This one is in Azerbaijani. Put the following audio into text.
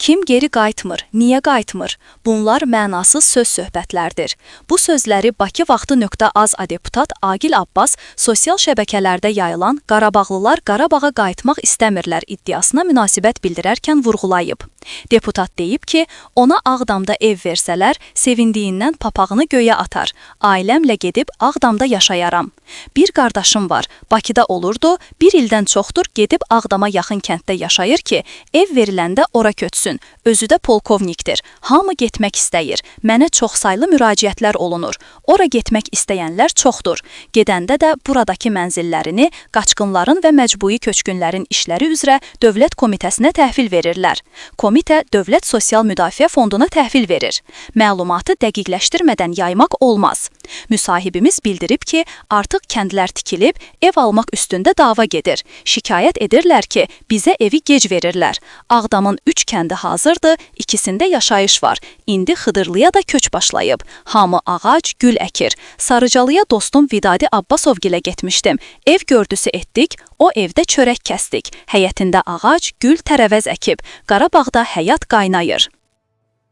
Kim geri qayıtmır, niyə qayıtmır? Bunlar mənasız söz söhbətlərdir. Bu sözləri Bakı vaxtı.az deputat Aqil Abbas sosial şəbəkələrdə yayılan Qarabağlılar Qarabağa qayıtmaq istəmirlər iddiasına münasibət bildirərkən vurğulayıb. Deputat deyib ki, ona Ağdamda ev versələr, sevindiyindən papağını göyə atar. Ailəmlə gedib Ağdamda yaşayaram. Bir qardaşım var, Bakıda olurdu, bir ildən çoxdur gedib Ağdama yaxın kənddə yaşayır ki, ev veriləndə ora köçsün. Özü də polkovnikdir. Hamı getmək istəyir. Mənə çoxsaylı müraciətlər olunur. Ora getmək istəyənlər çoxdur. Gedəndə də buradakı mənzillərini qaçqınların və məcburi köçkünlərin işləri üzrə Dövlət Komitəsinə təhvil verirlər. Komitə Dövlət Sosial Müdafiə Fonduna təhvil verir. Məlumatı dəqiqləşdirmədən yaymaq olmaz. Müsahibimiz bildirib ki, artıq kəndlər tikilib, ev almaq üstündə dava gedir. Şikayət edirlər ki, bizə evi gec verirlər. Ağdamın 3 kəndi hazırdır, ikisində yaşayış var. İndi Xıdırlıya da köç başlayıb. Hamı ağac, gül əkir. Sarıcalıya dostum Vidadi Abbasovgilə getmişdim. Ev gördüsü etdik, o evdə çörək kəsdik. Həyətində ağac, gül, tərəvəz əkib. Qarabağda həyat qaynayır.